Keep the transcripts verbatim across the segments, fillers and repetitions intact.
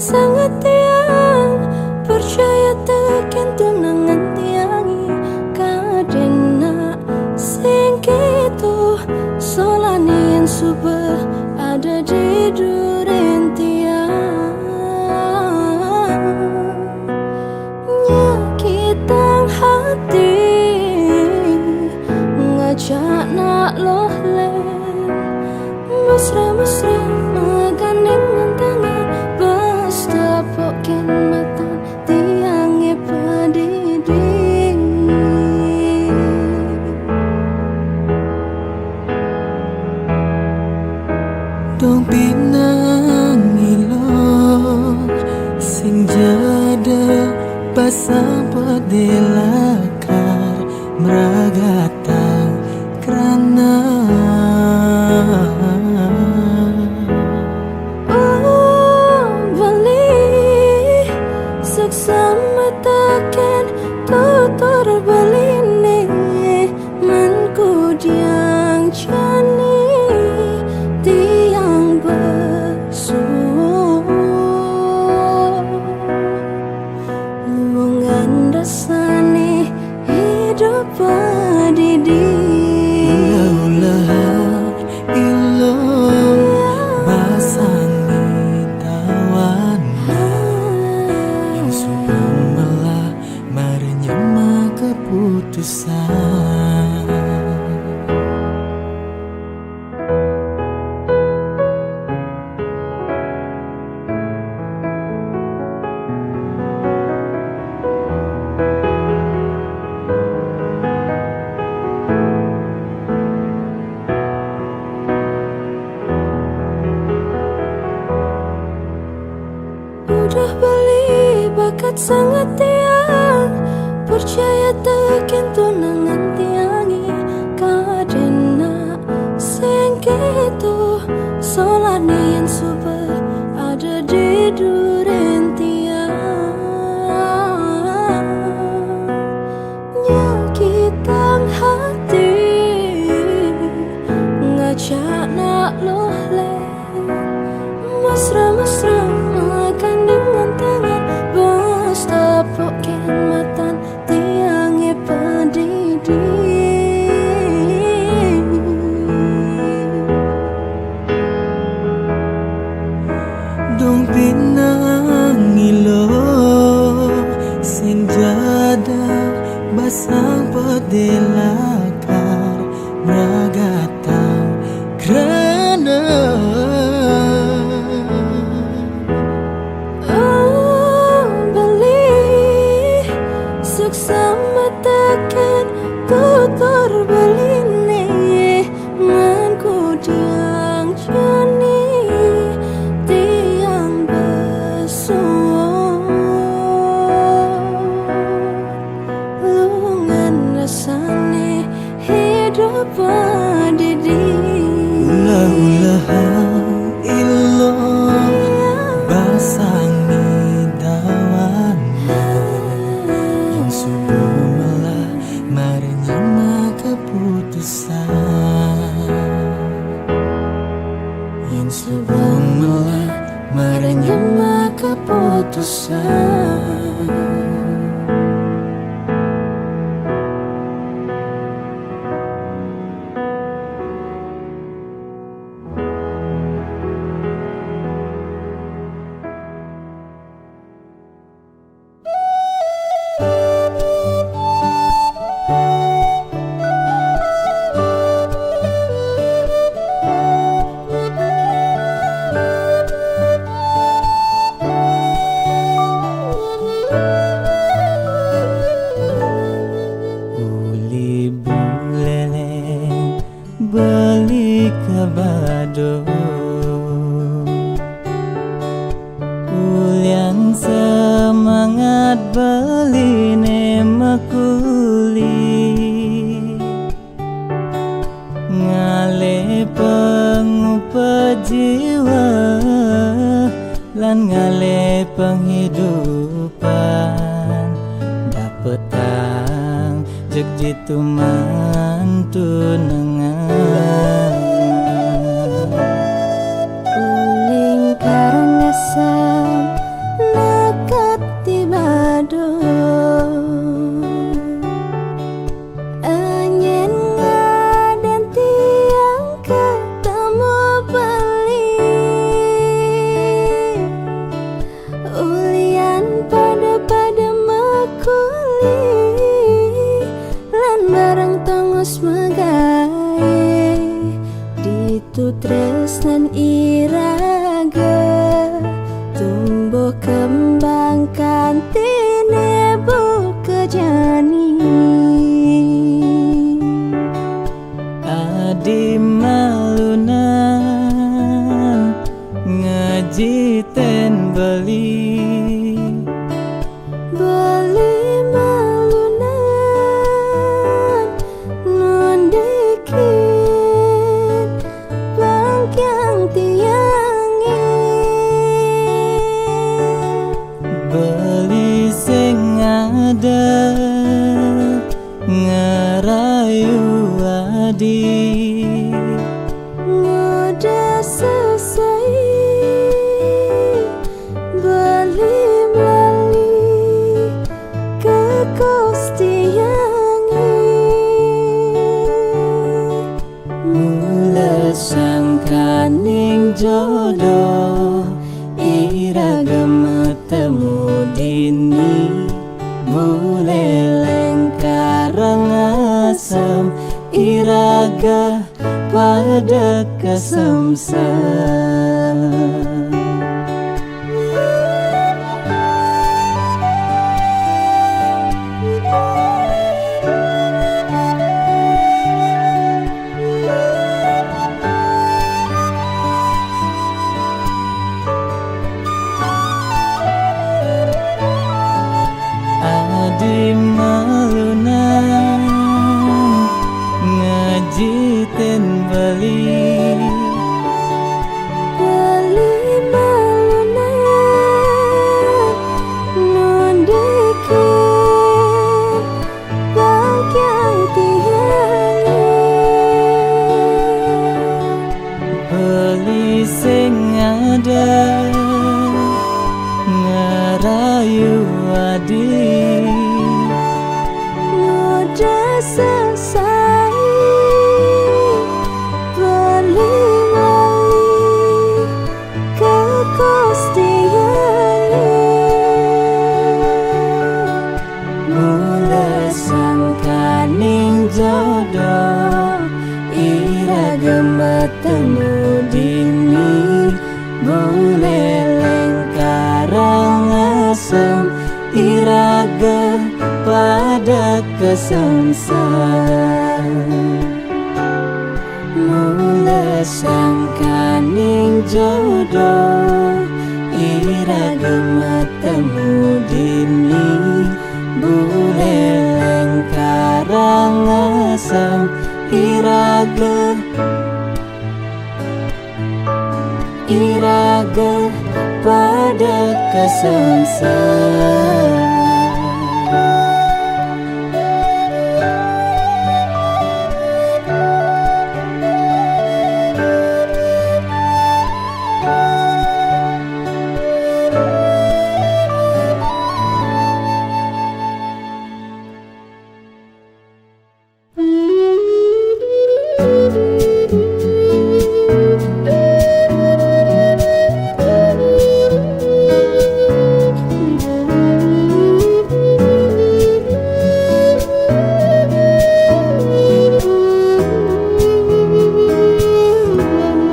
Sangat tiang percaya teken tunangan tiang i, kadena sing keto solanin suba ada di duren tiang. Nyakitang hati ngajak nak loh leh, mesra-mesra magandeng tangan, bas tapokin matan tiang e padidi. Dong pinang ilo sing jada pasang padelakar meragatang krana. Oh, beli saksama taken tutur beline, man kudiang jani tiang besu. Lungan rasane hidup padidi. Ulah-ulah ilo basang tawan yang sudah melah marinya maka putusan. Udah beli bakat sangat tiang, percaya teken tunangan tiang i, kadena sing keto solanin suba ada di duren tiang. Nyakitang hati ngajak nak loh leh, mesra-mesra magandeng tangan, bas tapokin matan tiang e padidi. Dong pinang ilo sing jada basang padelakar meragatang krana. Oh, beli saksama taken tutur beline, man kudiang jani tiang besu. Lungan rasane hidup padidi. Ulah-ulah ilo basang tawan yang suba melah marinya maka putusan. Yang suba melah marinya maka putusan. Uli buleleng beli kabado, ulian semangat beline makuli. Ngalih pangupa jiwa lan ngalih penghidupan, dapetang jeg jitu man tunangan. Uling karang asam Tresnan iraga tumbuh kembang kanti nebul kejani. Adi malunan ngaji ten beli. Beli malunan nundikin bangkiang tiangin. Beli sing ada ngarayu adi. Nguda sesai beli melali ke kostiangi. Mula sangkaning jodoh iraga matemu dini, buleleng Karangasem iraga pada kesemsem. Adi malunan ngaji ten beli. Beli malunan nundikin bangkiang tiangi. Beli sing ada ngarayu adi. Nguda sesai beli melali ke kostiangi. Mula sangkaning jodoh iraga matemu dini, buleleng Karangasem iraga pada kesemsem. Mula sangkaning jodoh iraga matemu dini, buleleng Karangasem iraga, iraga pada kesemsem.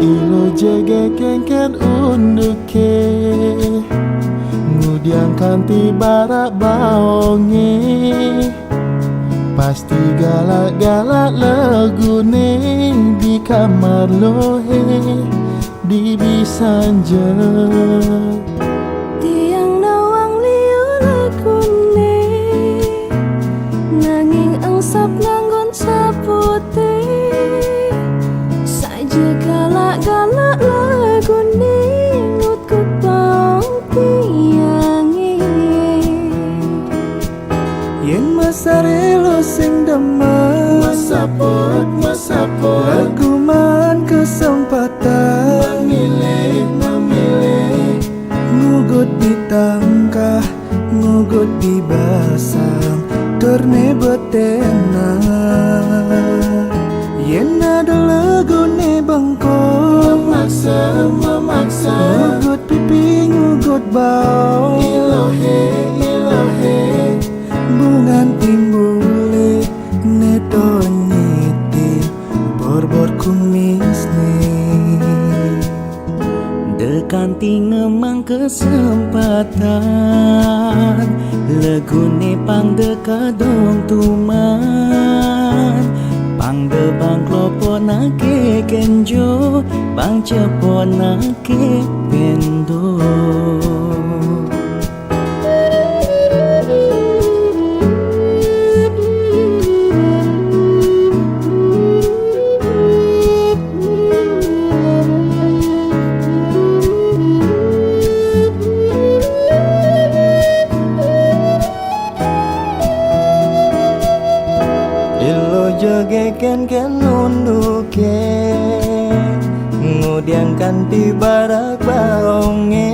Ilo jege kengken unduke, ngudiang kanti barak baonge. Pasti galak-galak lagune di kamar lohe di bisanja. Tiang nawang liu lagune, nanging engsap nganggon sapute. Saja galak-galak lagune, ngutkut baong tiange. Yen masarelo sing demen, masaput, masaput, lagu maan kesempatan, memilih, memilih, Kesempatan, laguné pang da kadong tuman, pang da bang kloponake genjo, pang ceponake pendo. Ilo joge kenken nunduke, ngudiang kanti barak baonge,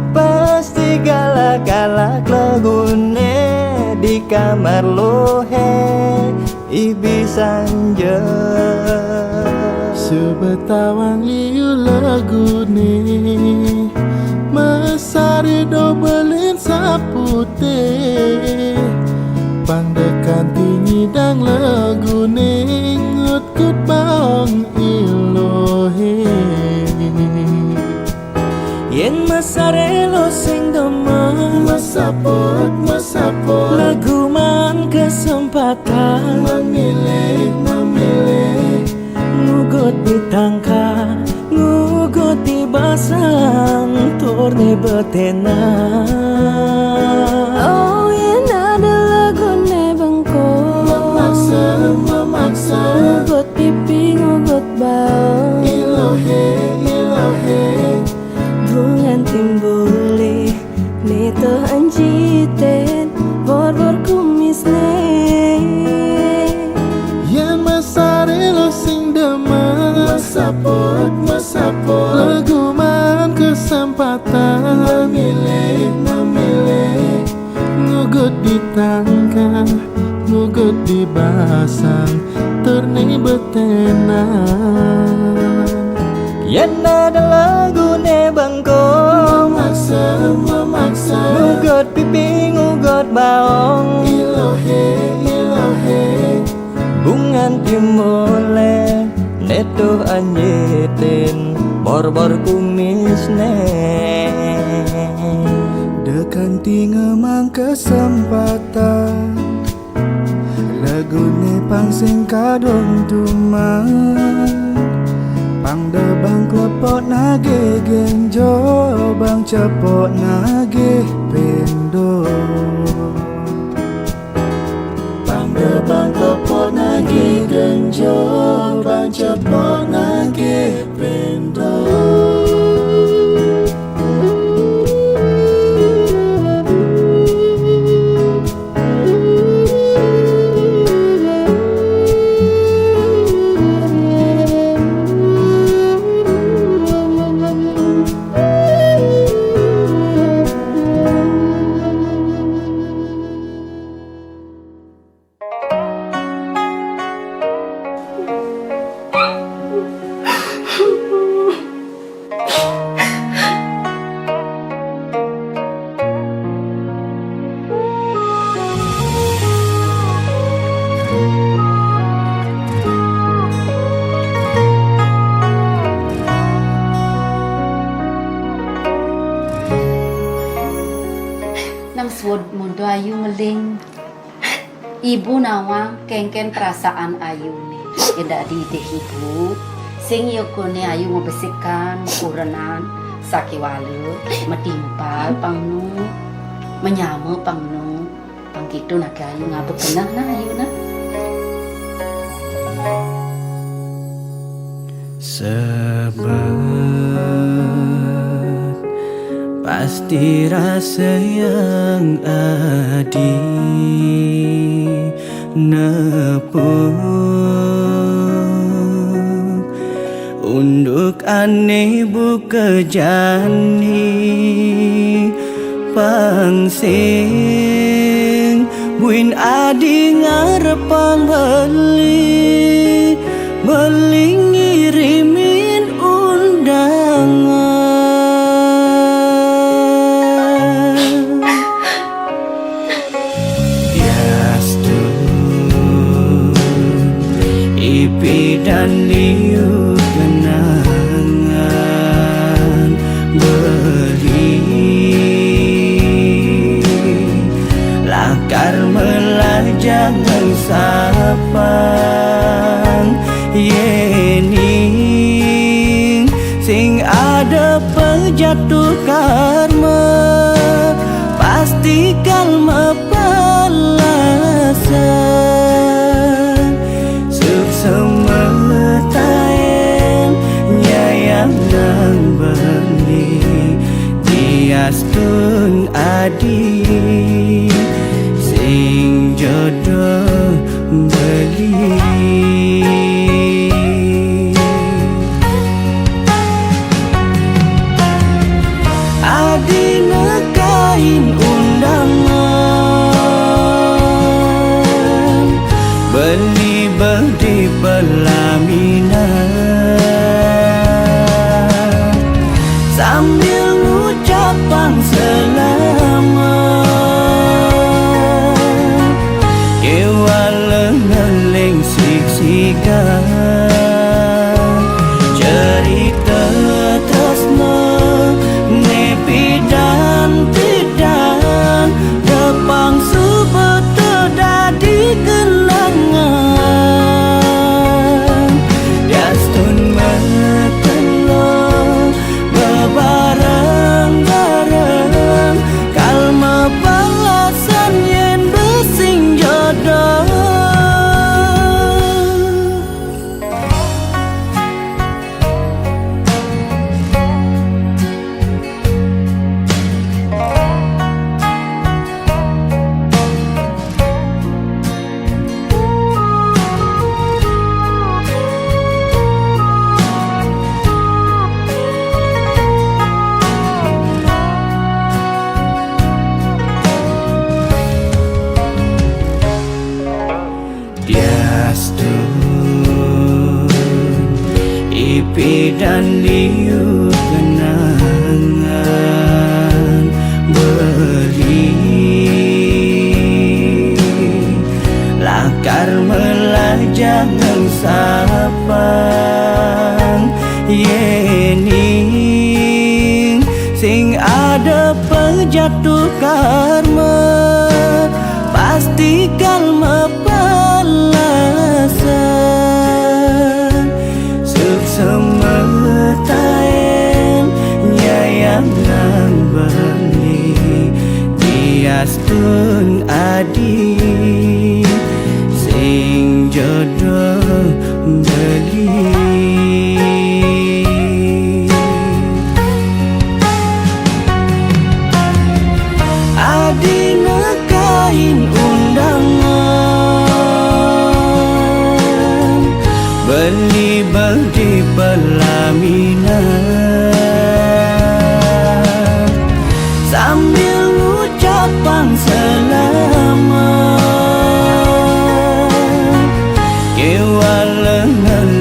pasti galak-galak laguné di kamar lohe. Ibi sanja. Sebetawan liu laguné, mesare dobelin saputih. Pang da kanti nyidang laguné, ngut-ngut baong ilohe. Yén mesare lo sing demen, mesaput, mesaput, lagu maan kesempatan, memilih, memilih, ngugut di tangka, ngugut di basang, tur né betenan. Oh, yén ada laguné bengkong, memaksa, memaksa, ngugut pipi, ngugut baong. Ilohe, ilohe. Bungan timbulih, né tuh anjiten, borbor kumisné. Yén mesare lo sing demen, mesaput, mesaput, lagu maan kesempatan, memilih, memilih, ngugut di tangka, ngugut di basang, tur né betenan. Yén ada laguné bengkong, memaksa, memaksa, ngugut pipi, ngugut baong. Ilohe, ilohe. Bungan timbulih, né tuh anjiten, borbor kumisné. Da kanti ngemang kesempatan, laguné pang sing kadong tuman, pang da bang kloponake genjo, bang ceponake pendo. Pang da bang kloponake genjo, bang ceponake pendo. Nang suud munto ayu ngeling. Ibu nawang kéngkén perasaan ayuné. Yén dak didih ibu, sing yokoné ayu mabesikan, kurenan, sakéwala, matimpal pang nu, manyama pang nu, pang kéto naké ayu ngaba keneh nah ayu nah. Sebab pasti rasa yang adi nepuk unduk ané buka jani. Pang sing buin adi ngarepang beli, beli ngirimin undangan. Yastun ipidan liu kenangan. Yening sing ada pejatuh karma, pasti kal mapalasan. Suk semetaen nyayang nang beli, diastun adi sing jodoh beli. Adi nekain undangan, beli beh di pelaminan, sambil ngucapang selamat. Kewala ngeling siksikan cerita tresna ne pidan-pidan, depang suba tedadi kenangan. Diastun metelo bebareng-bareng, kal mapalasan yen besing jodoh. Diastun ipidan liu kenangan beli, lakar melajah ngengsapang. Yening sing ada pejatuh karma, pasti kal mapalasan. Suk semetaen nyayang nang beli, diastun adi sing jodoh beli. Adi nekain undangan, beli beh di pelaminan, sambil ngucapang selamat. Kewala ngeling